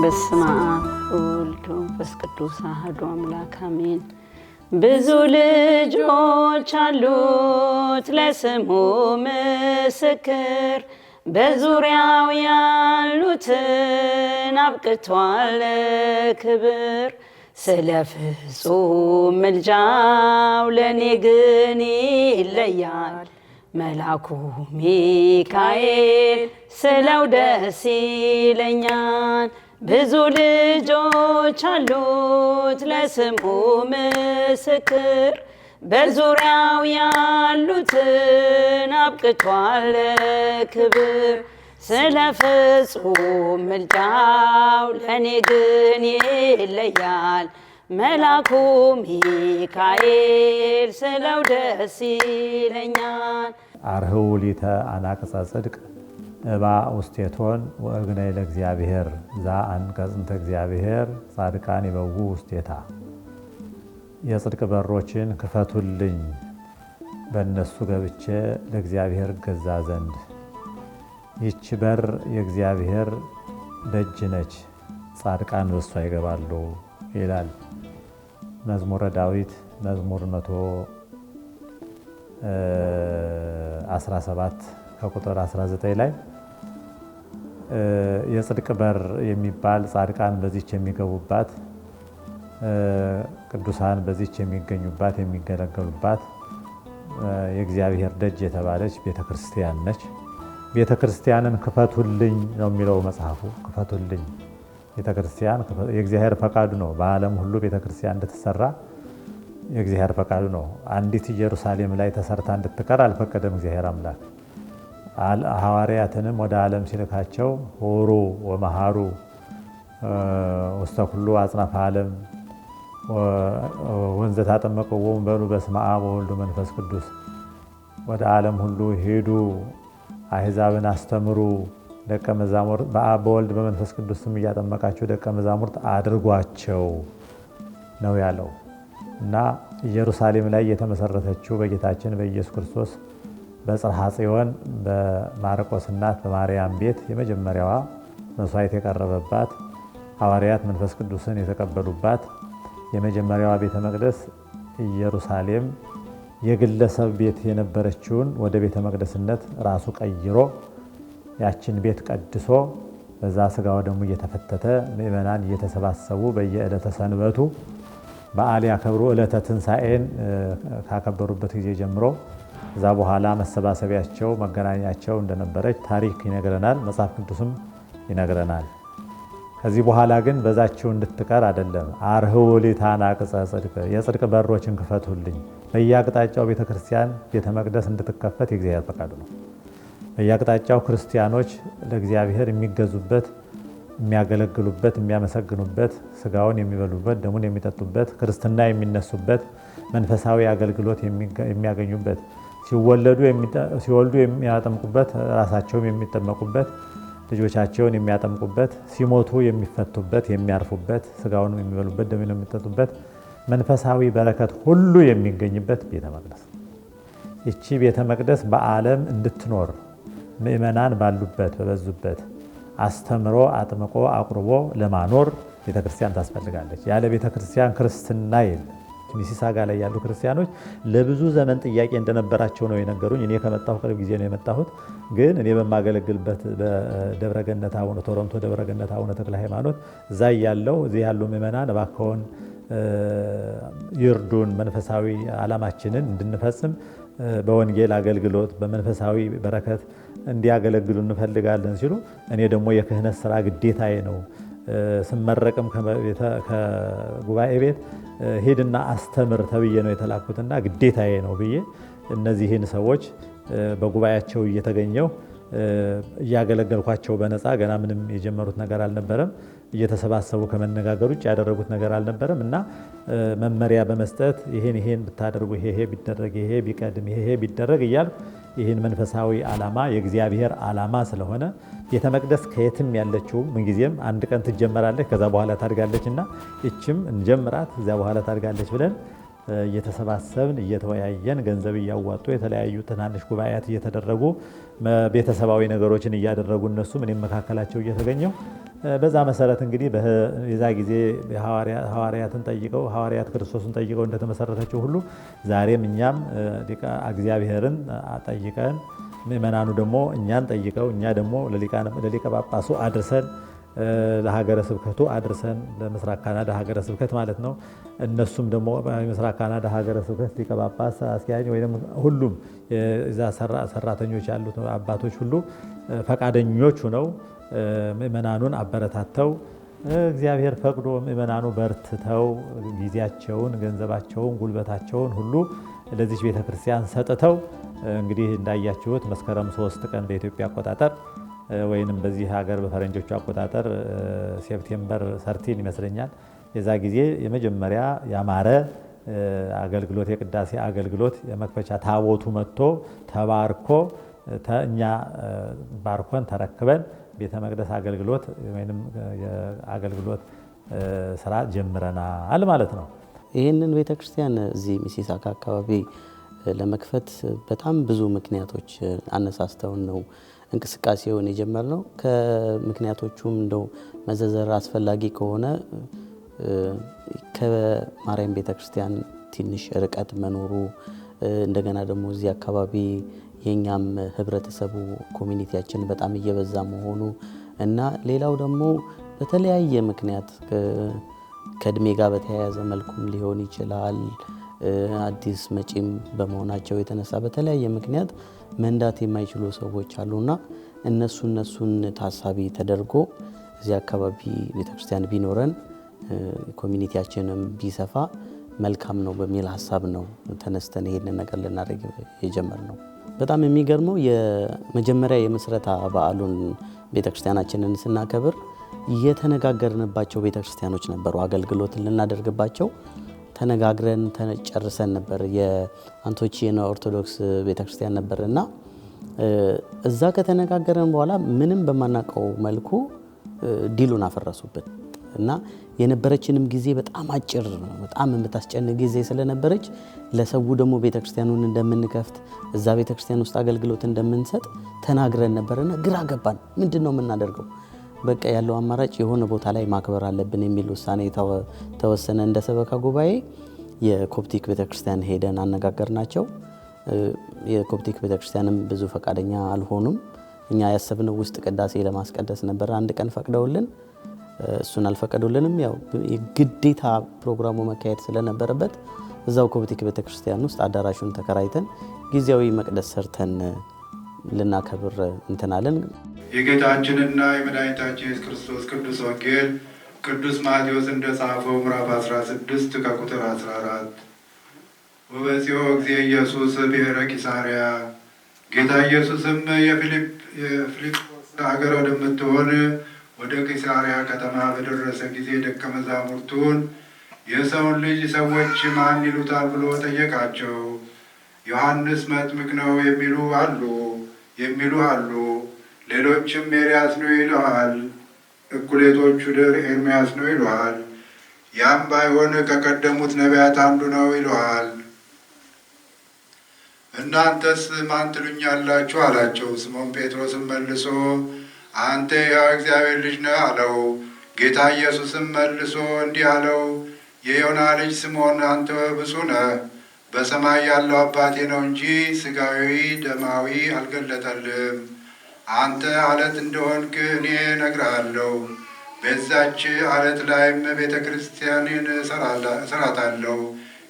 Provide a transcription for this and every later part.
በስመ አብ ወወልድ ወመንፈስ ቅዱስ አሐዱ አምላክ አሜን። ብዙ ልጆች አሉት ለስሙ ምስክር፣ በዙሪያው ያሉትን አብቅቷል ክብር። ስለ ፍጹም ምልጃው ለእኔ ግን ይለያል መልአኩ ሚካኤል ስለው ደስ ይለኛል። ብዙ ልጆች አሉት ለስሙ ምስክር፣ በዙሪያው ያሉትን አብቅቷል ክብር። ስለ ፍጹም ምልጃው ለእኔ ግን ይለያል መልአኩ ሚካኤል ስለው ደስ ይለኛል። አርህው ሊተ አናቅጸ ጽድቅ እባእ ውስቴቶን ወእግነይ ለእግዚአብሔር ዛ አንቀጽንተ እግዚአብሔር ጻድቃን ይበው ውስቴታ። የጽድቅ በሮችን ክፈቱልኝ በእነሱ ገብቼ ለእግዚአብሔር እገዛ ዘንድ። ይህች በር የእግዚአብሔር ደጅ ነች፣ ጻድቃን በሷ ይገባሉ ይላል መዝሙረ ዳዊት መዝሙር 117 ከቁጥር 19 ላይ። የጽድቅ በር የሚባል ጻድቃን በዚች የሚገቡባት፣ ቅዱሳን በዚች የሚገኙባት የሚገለገሉባት የእግዚአብሔር ደጅ የተባለች ቤተክርስቲያን ነች። ቤተክርስቲያንን ክፈቱልኝ ነው የሚለው መጽሐፉ። ክፈቱልኝ ቤተክርስቲያን የእግዚአብሔር ፈቃዱ ነው። በዓለም ሁሉ ቤተክርስቲያን እንድትሰራ የእግዚአብሔር ፈቃዱ ነው። አንዲት ኢየሩሳሌም ላይ ተሰርታ እንድትቀር አልፈቀደም እግዚአብሔር አምላክ። ሐዋርያትንም ወደ ዓለም ሲልካቸው ሑሩ ወመሃሩ ውስተ ኩሉ አጽናፈ ዓለም ወንዘ ታጠመቅዎሙ በሉ በስመ አብ ወወልድ ወመንፈስ ቅዱስ፣ ወደ ዓለም ሁሉ ሂዱ አሕዛብን አስተምሩ፣ ደቀ መዛሙርት በአብ በወልድ በመንፈስ ቅዱስ ስም እያጠመቃችሁ ደቀ መዛሙርት አድርጓቸው ነው ያለው። እና ኢየሩሳሌም ላይ የተመሰረተችው በጌታችን በኢየሱስ ክርስቶስ በጽርሐ ጽዮን በማርቆስ እናት በማርያም ቤት የመጀመሪያዋ መስዋዕት የቀረበባት፣ ሐዋርያት መንፈስ ቅዱስን የተቀበሉባት የመጀመሪያዋ ቤተ መቅደስ ኢየሩሳሌም የግለሰብ ቤት የነበረችውን ወደ ቤተ መቅደስነት ራሱ ቀይሮ ያችን ቤት ቀድሶ በዛ ስጋው ደግሞ እየተፈተተ ምእመናን እየተሰባሰቡ በየዕለተ ሰንበቱ በዓል ያከብሩ ዕለተ ትንሣኤን ካከበሩበት ጊዜ ጀምሮ እዛ በኋላ መሰባሰቢያቸው መገናኛቸው እንደነበረች ታሪክ ይነግረናል፣ መጽሐፍ ቅዱስም ይነግረናል። ከዚህ በኋላ ግን በዛቸው እንድትቀር አይደለም። አርህው ሊተ አናቅጸ ጽድቅ፣ የጽድቅ በሮችን ክፈቱልኝ። በየአቅጣጫው ቤተክርስቲያን ቤተ መቅደስ እንድትከፈት የእግዚአብሔር ፈቃዱ ነው። በየአቅጣጫው ክርስቲያኖች ለእግዚአብሔር የሚገዙበት፣ የሚያገለግሉበት፣ የሚያመሰግኑበት፣ ስጋውን የሚበሉበት፣ ደሙን የሚጠጡበት፣ ክርስትና የሚነሱበት፣ መንፈሳዊ አገልግሎት የሚያገኙበት፣ ሲወልዱ የሚያጠምቁበት፣ ራሳቸውም የሚጠመቁበት፣ ልጆቻቸውን የሚያጠምቁበት፣ ሲሞቱ የሚፈቱበት፣ የሚያርፉበት፣ ስጋውን የሚበሉበት፣ ደሙን የሚጠጡበት፣ መንፈሳዊ በረከት ሁሉ የሚገኝበት ቤተ መቅደስ። ይቺ ቤተ መቅደስ በዓለም እንድትኖር ምእመናን ባሉበት በበዙበት አስተምሮ አጥምቆ አቁርቦ ለማኖር ቤተክርስቲያን ታስፈልጋለች። ያለ ቤተክርስቲያን ክርስትና የለም። ሚሲሳጋ ላይ ያሉ ክርስቲያኖች ለብዙ ዘመን ጥያቄ እንደነበራቸው ነው የነገሩኝ። እኔ ከመጣሁ ቅርብ ጊዜ ነው የመጣሁት። ግን እኔ በማገለግልበት በደብረገነት አቡነ ቶሮንቶ ደብረገነት አቡነ ተክለ ሃይማኖት እዛ ያለው እዚህ ያሉ ምእመናን እባክዎን ይርዱን፣ መንፈሳዊ ዓላማችንን እንድንፈጽም በወንጌል አገልግሎት በመንፈሳዊ በረከት እንዲያገለግሉ እንፈልጋለን ሲሉ፣ እኔ ደግሞ የክህነት ስራ ግዴታዬ ነው፣ ስመረቅም ከጉባኤ ቤት ሂድና አስተምር ተብዬ ነው የተላኩትና ግዴታዬ ነው ብዬ እነዚህን ሰዎች በጉባኤያቸው እየተገኘው እያገለገልኳቸው በነፃ፣ ገና ምንም የጀመሩት ነገር አልነበረም። እየተሰባሰቡ ከመነጋገር ውጭ ያደረጉት ነገር አልነበረም እና መመሪያ በመስጠት ይሄን ይሄን ብታደርጉ፣ ይሄ ቢደረግ፣ ይሄ ቢቀድም፣ ይሄ ቢደረግ እያልኩ ይህን መንፈሳዊ ዓላማ የእግዚአብሔር ዓላማ ስለሆነ ቤተ መቅደስ ከየትም ያለችው ምንጊዜም አንድ ቀን ትጀመራለች፣ ከዛ በኋላ ታድጋለች እና እችም እንጀምራት ከዚያ በኋላ ታድጋለች ብለን እየተሰባሰብን እየተወያየን ገንዘብ እያዋጡ የተለያዩ ትናንሽ ጉባኤያት እየተደረጉ ቤተሰባዊ ነገሮችን እያደረጉ እነሱም እኔም መካከላቸው እየተገኘው በዛ መሰረት እንግዲህ የዛ ጊዜ ሐዋርያትን ጠይቀው፣ ሐዋርያት ክርስቶስን ጠይቀው እንደተመሰረተችው ሁሉ ዛሬም እኛም እግዚአብሔርን ጠይቀን፣ ምእመናኑ ደግሞ እኛን ጠይቀው፣ እኛ ደግሞ ለሊቀ ጳጳሱ አድርሰን፣ ለሀገረ ስብከቱ አድርሰን፣ ለምስራቅ ካናዳ ሀገረ ስብከት ማለት ነው። እነሱም ደግሞ የምስራቅ ካናዳ ሀገረ ስብከት ሊቀ ጳጳስ አስኪያጅ ወይም ሁሉም እዛ ሰራተኞች ያሉት አባቶች ሁሉ ፈቃደኞች ሆነው ምእመናኑን አበረታተው፣ እግዚአብሔር ፈቅዶ ምእመናኑ በርትተው ጊዜያቸውን፣ ገንዘባቸውን፣ ጉልበታቸውን ሁሉ ለዚች ቤተክርስቲያን ሰጥተው እንግዲህ እንዳያችሁት መስከረም 3 ቀን በኢትዮጵያ አቆጣጠር ወይንም በዚህ ሀገር በፈረንጆቹ አቆጣጠር September 13 ይመስለኛል፣ የዛ ጊዜ የመጀመሪያ ያማረ አገልግሎት፣ የቅዳሴ አገልግሎት የመክፈቻ ታቦቱ መጥቶ ተባርኮ፣ እኛ ባርኮን ተረክበን ቤተ መቅደስ አገልግሎት ወይንም የአገልግሎት ስራ ጀምረናል ማለት ነው። ይህንን ቤተ ክርስቲያን እዚህ ሚሲሳጋ አካባቢ ለመክፈት በጣም ብዙ ምክንያቶች አነሳስተውን ነው እንቅስቃሴውን የጀመርነው። ከምክንያቶቹም እንደው መዘርዘር አስፈላጊ ከሆነ ከማርያም ቤተ ክርስቲያን ትንሽ ርቀት መኖሩ፣ እንደገና ደግሞ እዚህ አካባቢ የኛም ህብረተሰቡ community ያችን በጣም እየበዛ መሆኑ እና ሌላው ደግሞ በተለያየ ምክንያት ከእድሜ ጋር በተያያዘ መልኩም ሊሆን ይችላል። አዲስ መጪም በመሆናቸው የተነሳ በተለያየ ምክንያት መንዳት የማይችሉ ሰዎች አሉና እነሱን ታሳቢ ተደርጎ እዚህ አካባቢ ቤተክርስቲያን ቢኖረን፣ community ያችንም ቢሰፋ መልካም ነው በሚል ሀሳብ ነው ተነስተን ይሄንን ነገር ልናደርግ የጀመርነው። በጣም የሚገርመው የመጀመሪያ የምስረታ በዓሉን ቤተክርስቲያናችንን ስናከብር የተነጋገርንባቸው ቤተክርስቲያኖች ነበሩ። አገልግሎትን ልናደርግባቸው ተነጋግረን ጨርሰን ነበር። የአንቶቺና ኦርቶዶክስ ቤተክርስቲያን ነበርና እዛ ከተነጋገረን በኋላ ምንም በማናውቀው መልኩ deal ኡን አፈረሱብን እና የነበረችንም ጊዜ በጣም አጭር፣ በጣም የምታስጨንቅ ጊዜ ስለነበረች ለሰው ደግሞ ቤተክርስቲያኑን እንደምንከፍት፣ እዛ ቤተክርስቲያን ውስጥ አገልግሎት እንደምንሰጥ ተናግረን ነበርና ግራ ገባን። ምንድነው የምናደርገው? በቃ ያለው አማራጭ የሆነ ቦታ ላይ ማክበር አለብን የሚል ውሳኔ ተወሰነ። እንደ ሰበካ ጉባኤ የኮፕቲክ ቤተክርስቲያን ሄደን አነጋገርናቸው። የኮፕቲክ ቤተክርስቲያንም ብዙ ፈቃደኛ አልሆኑም። እኛ ያሰብነው ውስጥ ቅዳሴ ለማስቀደስ ነበር። አንድ ቀን ፈቅደውልን እሱን አልፈቀዱልንም። ያው ግዴታ ፕሮግራሙ መካሄድ ስለነበረበት እዛው ኮፕቲክ ቤተክርስቲያን ውስጥ አዳራሹን ተከራይተን ጊዜያዊ መቅደስ ሰርተን ልናከብር እንትናለን። የጌታችንና የመድኃኒታችን ኢየሱስ ክርስቶስ ቅዱስ ወንጌል ቅዱስ ማቴዎስ እንደጻፈው ምዕራፍ 16 ከቁጥር 14። ወበጺሖ እግዚእ ኢየሱስ ብሔረ ቂሳርያ። ጌታ ኢየሱስም የፊልጶስ ሀገር ወደምትሆን ወደ ቂሳርያ ከተማ በደረሰ ጊዜ ደቀ መዛሙርቱን የሰውን ልጅ ሰዎች ማን ይሉታል ብሎ ጠየቃቸው። ዮሐንስ መጥምቅ ነው የሚሉ አሉ። ሌሎችም ኤልያስ ነው ይለዋል። እኩሌቶቹ ኤርምያስ ነው ይለዋል። ያም ባይሆን ከቀደሙት ነቢያት አንዱ ነው ይለዋል። እናንተስ ማን ትሉኛላችሁ አላቸው። ስምዖን ጴጥሮስም መልሶ አንተ የሕያው እግዚአብሔር ልጅ ነህ አለው። ጌታ ኢየሱስም መልሶ እንዲህ አለው፣ የዮና ልጅ ስምዖን አንተ ብፁዕ ነህ። በሰማይ ያለው አባቴ ነው እንጂ ሥጋዊ ደማዊ አልገለጠልህም። አንተ አለት እንደሆንክ እኔ እነግርሃለሁ። በዛች አለት ላይም ቤተ ክርስቲያኔን እሰራታለሁ፣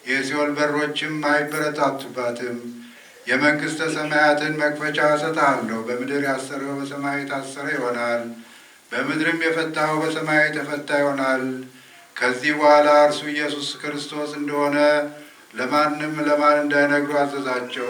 የሲኦል በሮችም አይበረታቱባትም። የመንግሥተ ሰማያትን መክፈቻ እሰጥሃለሁ። በምድር ያሰረው በሰማይ የታሰረ ይሆናል፣ በምድርም የፈታኸው በሰማይ የተፈታ ይሆናል። ከዚህ በኋላ እርሱ ኢየሱስ ክርስቶስ እንደሆነ ለማንም ለማን እንዳይነግሩ አዘዛቸው።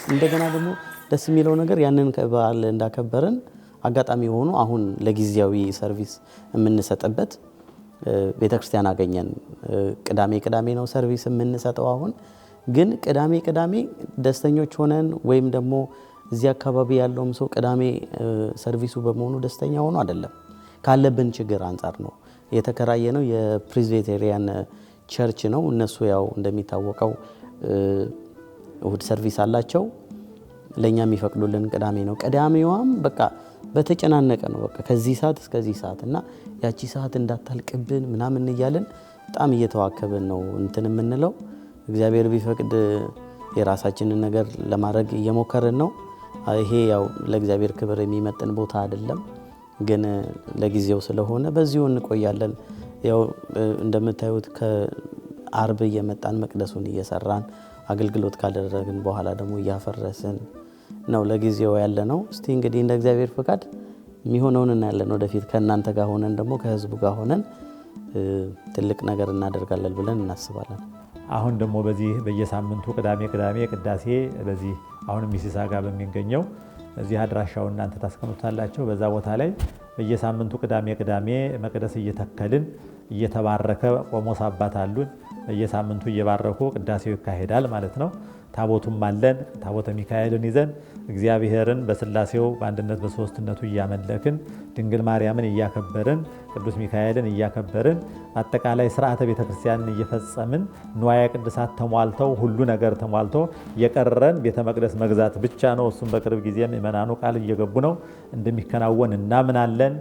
እንደገና ደግሞ ደስ የሚለው ነገር ያንን በዓል እንዳከበርን አጋጣሚ ሆኖ አሁን ለጊዜያዊ service የምንሰጥበት ቤተክርስቲያን አገኘን። ቅዳሜ ቅዳሜ ነው service የምንሰጠው። አሁን ግን ቅዳሜ ቅዳሜ ደስተኞች ሆነን ወይም ደግሞ እዚህ አካባቢ ያለውም ሰው ቅዳሜ service ኡ በመሆኑ ደስተኛ ሆኖ አይደለም፣ ካለብን ችግር አንጻር ነው። የተከራየነው የ Presbyterian church ነው። እነሱ ያው እንደሚታወቀው እሁድ service አላቸው። ለኛ የሚፈቅዱልን ቅዳሜ ነው። ቅዳሜዋም በቃ በተጨናነቀ ነው። በቃ ከዚህ ሰዓት እስከዚህ ሰዓት እና ያቺ ሰዓት እንዳታልቅብን ምናምን እያልን በጣም እየተዋከብን ነው እንትን የምንለው። እግዚአብሔር ቢፈቅድ የራሳችንን ነገር ለማድረግ እየሞከርን ነው። ይሄ ያው ለእግዚአብሔር ክብር የሚመጥን ቦታ አይደለም፣ ግን ለጊዜው ስለሆነ በዚሁ እንቆያለን። ያው እንደምታዩት ከአርብ እየመጣን መቅደሱን እየሰራን አገልግሎት ካደረግን በኋላ ደግሞ እያፈረስን ነው ለጊዜው ያለ ነው። እስቲ እንግዲህ እንደ እግዚአብሔር ፈቃድ የሚሆነውን እናያለን። ወደፊት ከእናንተ ጋር ሆነን ደግሞ ከህዝቡ ጋር ሆነን ትልቅ ነገር እናደርጋለን ብለን እናስባለን። አሁን ደግሞ በዚህ በየሳምንቱ ቅዳሜ ቅዳሜ ቅዳሴ በዚህ አሁን ሚሲሳጋ በሚገኘው እዚህ አድራሻው እናንተ ታስቀምጡታላችሁ። በዛ ቦታ ላይ በየሳምንቱ ቅዳሜ ቅዳሜ መቅደስ እየተከልን እየተባረከ ቆሞስ አባት አሉን። በየሳምንቱ እየባረኩ ቅዳሴው ይካሄዳል ማለት ነው። ታቦቱም አለን። ታቦተ ሚካኤልን ይዘን እግዚአብሔርን በስላሴው በአንድነት በሶስትነቱ እያመለክን ድንግል ማርያምን እያከበርን ቅዱስ ሚካኤልን እያከበርን አጠቃላይ ስርዓተ ቤተክርስቲያንን እየፈጸምን ንዋየ ቅድሳት ተሟልተው ሁሉ ነገር ተሟልቶ የቀረን ቤተ መቅደስ መግዛት ብቻ ነው። እሱም በቅርብ ጊዜ ምእመናኑ ቃል እየገቡ ነው፣ እንደሚከናወን እናምናለን።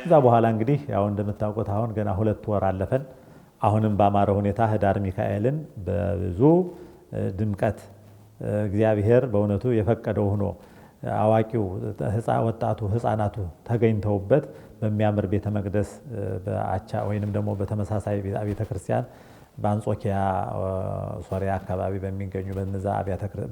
ከዛ በኋላ እንግዲህ ያው እንደምታውቁት አሁን ገና 2 ወር አለፈን። አሁንም ባማረ ሁኔታ ህዳር ሚካኤልን በብዙ ድምቀት እግዚአብሔር በእውነቱ የፈቀደው ሆኖ አዋቂው ወጣቱ ህፃናቱ ተገኝተውበት በሚያምር ቤተ መቅደስ በአቻ ወይንም ደግሞ በተመሳሳይ ቤተ ክርስቲያን በአንጾኪያ ሶሪያ አካባቢ በሚገኙ በነዛ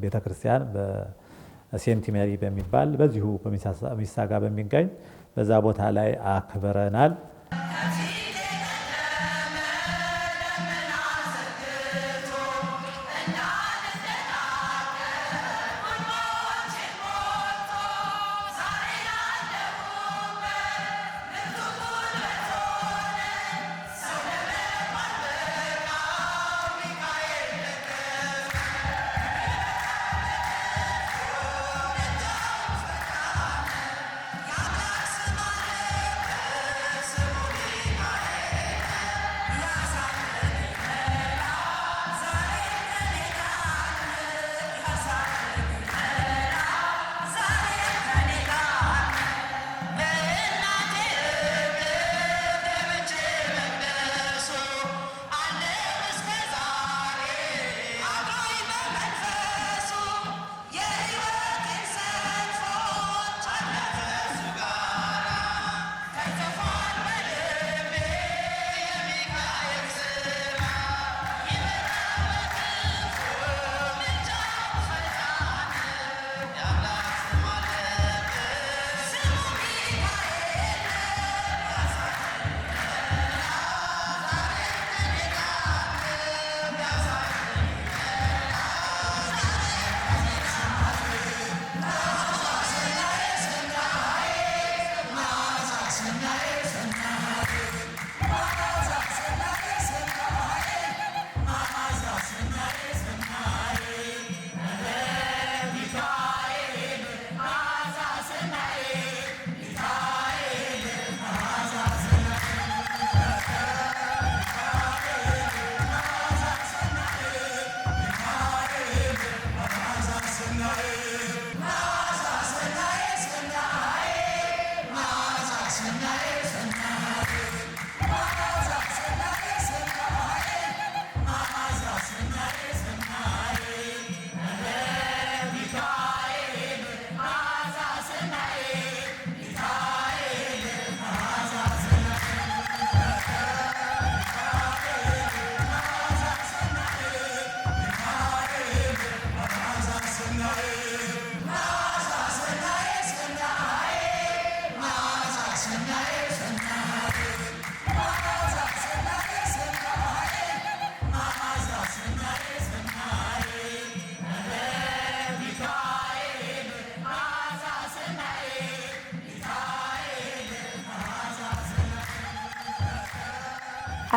ቤተ ክርስቲያን በሴንት ሜሪ በሚባል በዚሁ በሚሳጋ በሚገኝ በዛ ቦታ ላይ አክብረናል።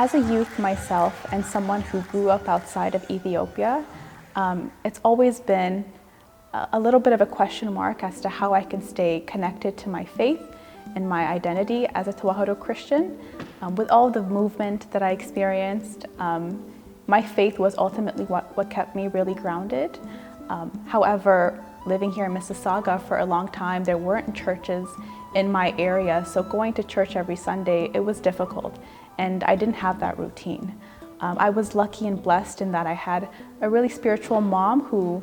As a youth myself and someone who grew up outside of Ethiopia, it's always been a little bit of a question mark as to how I can stay connected to my faith and my identity as a Tewahedo Christian. With all the movement that I experienced, my faith was ultimately what kept me really grounded. However, living here in Mississauga for a long time, there weren't churches in my area, so going to church every Sunday, it was difficult, and I didn't have that routine. I was lucky and blessed in that I had a really spiritual mom who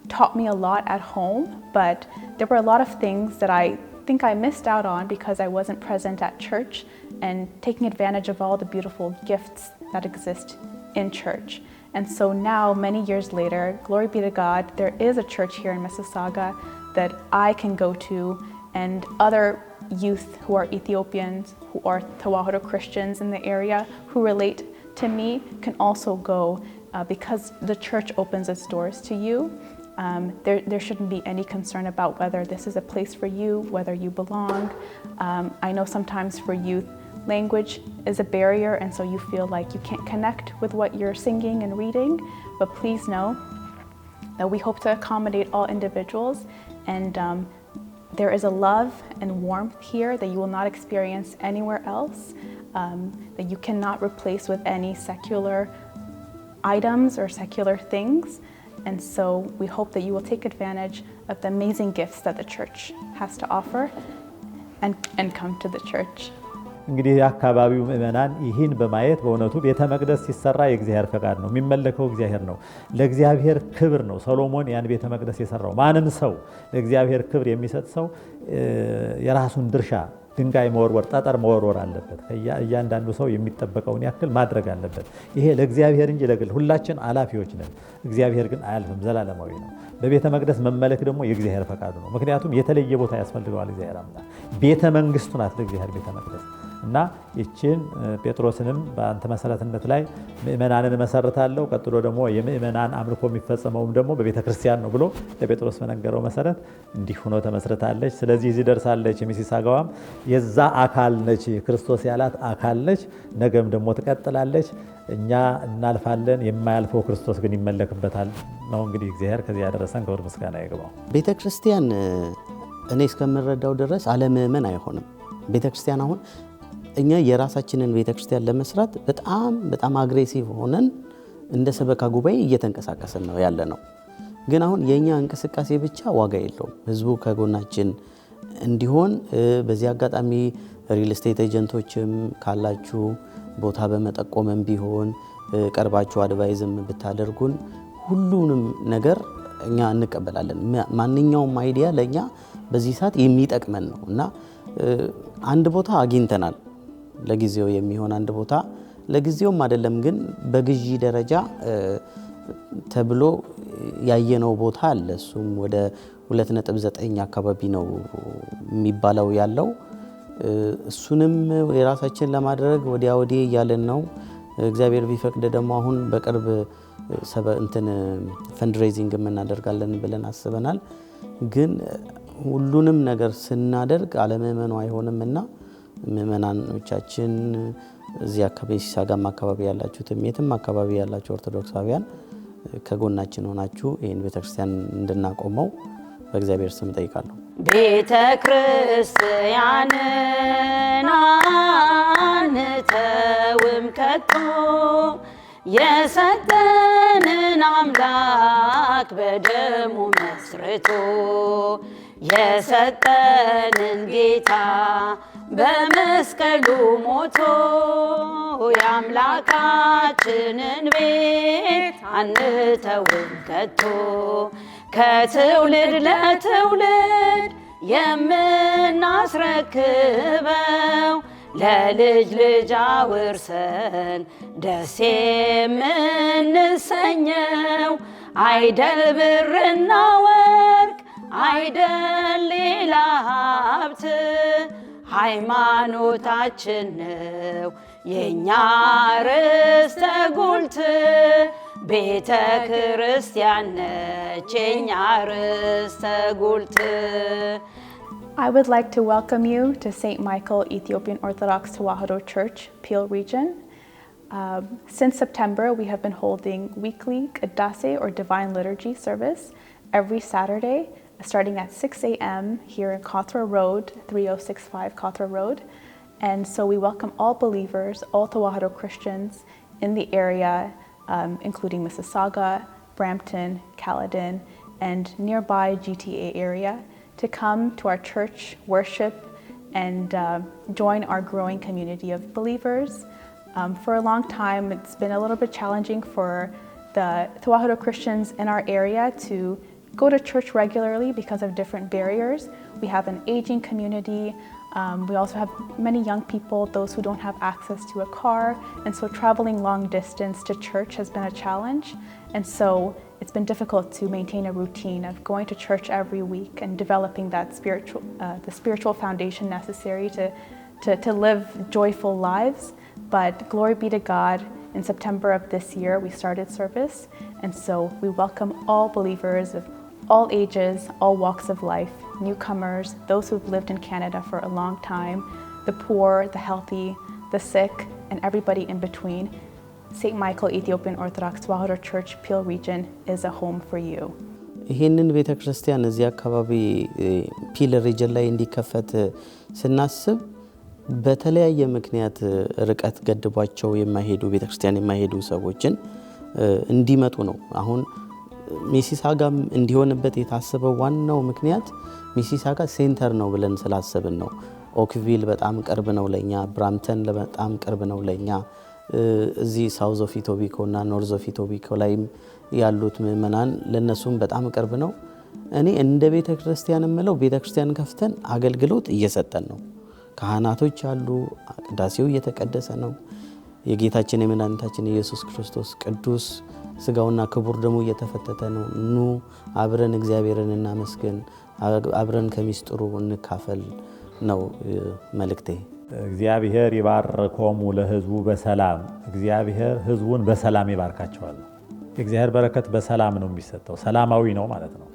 taught me a lot at home, but there were a lot of things that I think I missed out on because I wasn't present at church and taking advantage of all the beautiful gifts that exist in church. And so now, many years later, glory be to God, there is a church here in Mississauga that I can go to, and other youth who are Ethiopians, who are Tewahedo Christians in the area, who relate to me, can also go because the church opens its doors to you. There shouldn't be any concern about whether this is a place for you, whether you belong. I know sometimes for youth, language is a barrier, and so you feel like you can't connect with what you're singing and reading, but please know that we hope to accommodate all individuals, and there is a love and warmth here that you will not experience anywhere else, that you cannot replace with any secular items or secular things. And so we hope that you will take advantage of the amazing gifts that the church has to offer and come to the church. እንግዲህ የአካባቢው ምእመናን ይህን በማየት በእውነቱ ቤተ መቅደስ ሲሰራ የእግዚአብሔር ፈቃድ ነው። የሚመለከው እግዚአብሔር ነው። ለእግዚአብሔር ክብር ነው ሰሎሞን ያን ቤተ መቅደስ የሰራው። ማንም ሰው ለእግዚአብሔር ክብር የሚሰጥ ሰው የራሱን ድርሻ ድንጋይ መወርወር፣ ጠጠር መወርወር አለበት። እያንዳንዱ ሰው የሚጠበቀውን ያክል ማድረግ አለበት። ይሄ ለእግዚአብሔር እንጂ ለግል ሁላችን አላፊዎች ነን። እግዚአብሔር ግን አያልፍም፣ ዘላለማዊ ነው። በቤተ መቅደስ መመለክ ደግሞ የእግዚአብሔር ፈቃዱ ነው። ምክንያቱም የተለየ ቦታ ያስፈልገዋል እግዚአብሔር አምላክ። ቤተ መንግስቱ ናት ለእግዚአብሔር ቤተ መቅደስ እና ይችን ጴጥሮስንም በአንተ መሰረትነት ላይ ምእመናንን እመሰርታለሁ፣ ቀጥሎ ደግሞ የምእመናን አምልኮ የሚፈጸመውም ደግሞ በቤተ ክርስቲያን ነው ብሎ ለጴጥሮስ በነገረው መሰረት እንዲህ ሆኖ ተመስርታለች። ስለዚህ እዚህ ደርሳለች። የሚሲሳጋዋም የዛ አካል ነች፣ ክርስቶስ ያላት አካል ነች። ነገም ደግሞ ትቀጥላለች። እኛ እናልፋለን፣ የማያልፈው ክርስቶስ ግን ይመለክበታል ነው። እንግዲህ እግዚአብሔር ከዚህ ያደረሰን ክብር ምስጋና ይግባው። ቤተ ክርስቲያን እኔ እስከምረዳው ድረስ አለምእመን አይሆንም። ቤተ ክርስቲያን አሁን እኛ የራሳችንን ቤተ ክርስቲያን ለመስራት በጣም በጣም aggressive ሆነን እንደ ሰበካ ጉባኤ እየተንቀሳቀስን ነው ያለነው። ግን አሁን የኛ እንቅስቃሴ ብቻ ዋጋ የለውም። ህዝቡ ከጎናችን እንዲሆን በዚህ አጋጣሚ real estate agent ኦችም ካላችሁ ቦታ በመጠቆምም ቢሆን ቀርባችሁ advise ም ብታደርጉን ሁሉንም ነገር እኛ እንቀበላለን። ማንኛውም idea ለኛ በዚህ ሰዓት የሚጠቅመን ነው እና አንድ ቦታ አግኝተናል። ለጊዜው የሚሆን አንድ ቦታ ለጊዜውም አይደለም ግን በግዢ ደረጃ ተብሎ ያየነው ቦታ አለ። እሱም ወደ 2.9 አካባቢ ነው የሚባለው ያለው። እሱንም የራሳችን ለማድረግ ወዲያ ወዲህ እያልን ነው። እግዚአብሔር ቢፈቅድ ደግሞ አሁን በቅርብ እንትን fundraising እናደርጋለን ብለን አስበናል። ግን ሁሉንም ነገር ስናደርግ አለምእመኑ አይሆንምና ምእመናኖቻችን እዚህ አካባቢ ሲሳጋም አካባቢ ያላችሁትም የትም አካባቢ ያላችሁ ኦርቶዶክሳውያን ከጎናችን ሆናችሁ ይሄን ቤተክርስቲያን እንድናቆመው በእግዚአብሔር ስም እጠይቃለሁ። ቤተክርስቲያንን አንተውም ከቶ የሰጠንን አምላክ በደሙ መስርቶ የሰጠንን ጌታ በመስቀሉ ሞቶ የአምላካችንን ቤት አንተውም ከቶ ከትውልድ ለትውልድ የምናስረክበው ለልጅ ልጅ አውርሰን ደስ የምንሰኘው አይደል ብርና ወርቅ አይደል ሌላ ሀብት ሃይማኖታችን ነው የኛ ርስተ ጉልት ቤተ ክርስቲያን ነች የኛ ርስተ ጉልት። I would like to welcome you to St. Michael Ethiopian Orthodox Tewahedo Church, Peel Region. Since September, we have been holding weekly ቅዳሴ or Divine Liturgy service every Saturday, starting at 6 a.m. here in Cawthra Road, 3065 Cawthra Road. And so we welcome all believers, all Tewahedo Christians in the area, including Mississauga, Brampton, Caledon, and nearby GTA area, to come to our church, worship, and join our growing community of believers. For a long time, it's been a little bit challenging for the Tewahedo Christians in our area to go to church regularly because of different barriers. We have an aging community. We also have many young people, those who don't have access to a car, and so traveling long distance to church has been a challenge. And so it's been difficult to maintain a routine of going to church every week and developing that the spiritual foundation necessary to live joyful lives. But glory be to God, in September of this year, we started service. And so we welcome all believers of all ages, all walks of life, newcomers, those who've lived in Canada for a long time, the poor, the healthy, the sick, and everybody in between. St. Michael Ethiopian Orthodox Tewahedo Church, Peel Region is a home for you. ይህንን ቤተ ክርስቲያን እዚህ አካባቢ Peel Region ላይ እንዲከፈት ስናስብ በተለያየ ምክንያት ርቀት ገድቧቸው የማይሄዱ፣ ቤተ ክርስቲያን የማይሄዱ ሰዎችን እንዲመጡ ነው። አሁን ሚሲሳጋም እንዲሆንበት የታሰበው ዋናው ምክንያት ሚሲሳጋ center ነው ብለን ስላሰብን ነው። ኦክቪል በጣም ቅርብ ነው ለኛ፣ ብራምተን በጣም ቅርብ ነው ለኛ። እዚህ South of Etobicoke እና North of Etobicoke ላይም ያሉት ምእመናን ለነሱም በጣም ቅርብ ነው። እኔ እንደ ቤተ ክርስቲያን የምለው ቤተ ክርስቲያን ከፍተን አገልግሎት እየሰጠን ነው። ካህናቶች አሉ፣ ቅዳሴው እየተቀደሰ ነው። የጌታችን የመድኃኒታችን ኢየሱስ ክርስቶስ ቅዱስ ስጋውና ክቡር ደሙ እየተፈተተ ነው። ኑ አብረን እግዚአብሔርን እናመስግን፣ አብረን ከሚስጥሩ እንካፈል ነው መልእክቴ። እግዚአብሔር ይባርኮሙ ለሕዝቡ በሰላም። እግዚአብሔር ሕዝቡን በሰላም ይባርካቸዋል። የእግዚአብሔር በረከት በሰላም ነው የሚሰጠው። ሰላማዊ ነው ማለት ነው።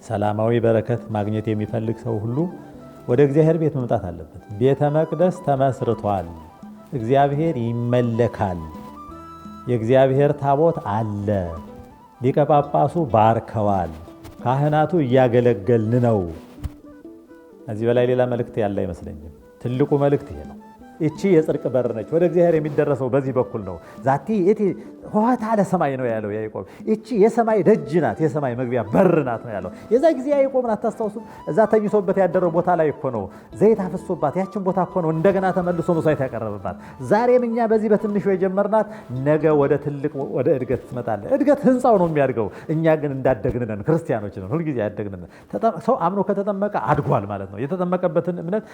ሰላማዊ በረከት ማግኘት የሚፈልግ ሰው ሁሉ ወደ እግዚአብሔር ቤት መምጣት አለበት። ቤተ መቅደስ ተመስርቷል። እግዚአብሔር ይመለካል። የእግዚአብሔር ታቦት አለ። ሊቀ ጳጳሱ ባርከዋል። ካህናቱ እያገለገልን ነው። ከዚህ በላይ ሌላ መልእክት ያለ አይመስለኝም። ትልቁ መልእክት ይሄ ነው። እቺ የጽድቅ በር ነች። ወደ እግዚአብሔር የሚደረሰው በዚህ በኩል ነው። ዛቲ ይእቲ ኆኃታ ለሰማይ ነው ያለው ያዕቆብ። እቺ የሰማይ ደጅ ናት፣ የሰማይ መግቢያ በር ናት ነው ያለው። የዛ ጊዜ ያዕቆብን አታስታውሱም? እዛ ተኝቶበት ያደረው ቦታ ላይ እኮ ነው ዘይት አፍሶባት፣ ያችን ቦታ እኮ ነው እንደገና ተመልሶ መስዋዕት ያቀረበባት። ዛሬም እኛ በዚህ በትንሹ የጀመርናት ነገ ወደ ትልቅ ወደ እድገት ትመጣለች። እድገት ህንፃው ነው የሚያድገው። እኛ ግን እንዳደግን ነን፣ ክርስቲያኖች ነን፣ ሁልጊዜ ያደግን ነን። ሰው አምኖ ከተጠመቀ አድጓል ማለት ነው። የተጠመቀበትን እምነት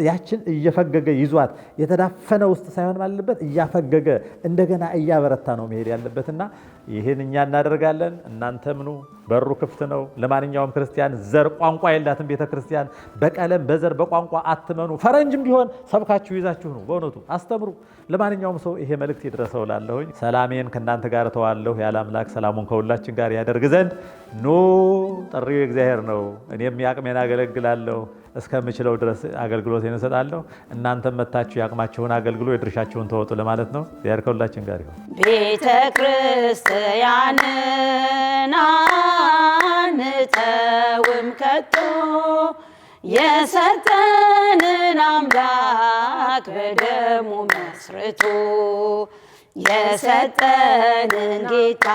ያችን እየፈገገ ይዟት የተዳፈነ ውስጥ ሳይሆን ማለበት እያፈገገ እንደገና እያበረታ ነው መሄድ ያለበትና ይህን እኛ እናደርጋለን። እናንተም ኑ፣ በሩ ክፍት ነው ለማንኛውም ክርስቲያን። ዘር ቋንቋ የላትም ቤተ ክርስቲያን። በቀለም በዘር በቋንቋ አትመኑ። ፈረንጅም ቢሆን ሰብካችሁ ይዛችሁ ነው። በእውነቱ አስተምሩ። ለማንኛውም ሰው ይሄ መልእክት ይድረሰው እላለሁኝ። ሰላሜን ከእናንተ ጋር እተዋለሁ ያለ አምላክ ሰላሙን ከሁላችን ጋር ያደርግ ዘንድ ኑ። ጥሪው የእግዚአብሔር ነው። እኔም የአቅሜን አገለግላለሁ፣ እስከምችለው ድረስ አገልግሎቴን እሰጣለሁ። እናንተም መጥታችሁ የአቅማችሁን አገልግሎ የድርሻችሁን ተወጡ ለማለት ነው። እግዚአብሔር ከሁላችን ጋር ይሁን። ቤተ ክርስቲያንን አንተውም ከቶ፣ የሰጠንን አምላክ በደሙ መስርቶ፣ የሰጠንን ጌታ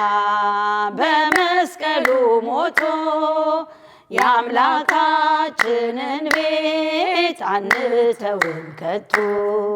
በመስቀሉ ሞቶ፣ የአምላካችንን ቤት አንተውም ከቶ።